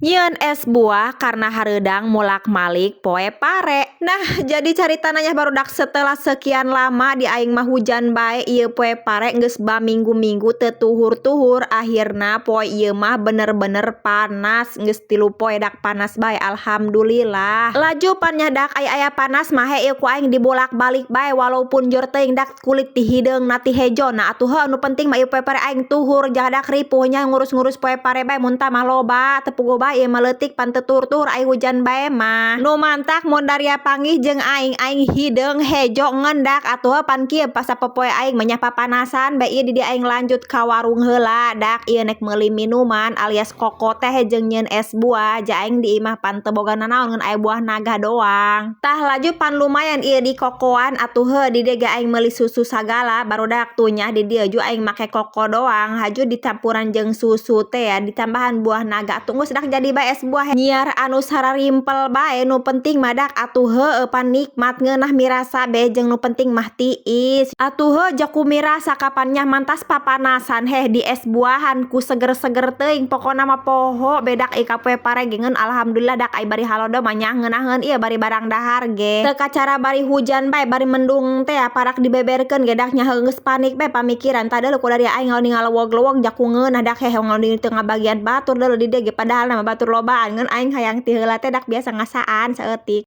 Nyieun es buah karena hareudang mulak-malik poe pare. Nah, jadi caritana nya, barudak, setelah sekian lama di aing mah hujan bae ieu poe pare, geus baminggu-minggu teu tuhur-tuhur, akhirna poe ieu mah bener-bener panas, geus 3 poe dak panas bae, alhamdulillah. Laju pan nya dak aya-aya panas mah he ieu ku aing dibolak-balik bae, walaupun jor teuing dak kulit ti hideung na ti hejona atuh heuh, nu penting mah ieu poe pare aing tuhur, jadak ripuh nya ngurus-ngurus poe pare bae. Mun tah mah loba teu puguh bae ieu mah, leutik pan teu tuhur-tuhur ai hujan bae mah. Nu mantak mun daria panggih jeung aing, aing hideung hejo ngendak atuh. Pan kieu pas sapopoe aing mah nya papanasan bae ieu di dieu, aing lanjut ka warung heula dak ieu nek meuli minuman alias koko teh jeung nyieun es buah, ja aing di imah pan teu boga nanaon, ngan aya buah naga doang. Tah, laju pan lumayan ieu di kokoan atuh heuh, di dieu ge aing meuli susu sagala, barudak tuh nya. Di dieu ju aing make koko doang, haju dicampuran jeung susu teh ya, ditambahan buah naga tuh, geus dak jadi bae es buah. Nyiar anu sararimpel bae, nu penting mah dak atuh heueuh pan nikmat ngeunah mirasa be, jeung nu penting mah tiis atuh heuh. Jaku mirasa kapan nya mantas papanasan heh di es buahan ku seger-seger teuing, pokona mah poho bedak ieu ka poe pare ge. Ngeun alhamdulillah dak ai bari halodo mah nya ngeunaheun ieu bari barang dahar ge teu kacara, bari hujan bae, bari mendung teh ya, parak dibeberkeun ge dak nya geus panik bae pamikiran tah deuleu ku dari aing ngalowog-lowog, jaku ngeunah dak heh teu ngabagian batur deuleu di dieu ge, padahal mah batur lobaan, ngeun aing hayang ti heula teh dak biasa ngasaan saeutik.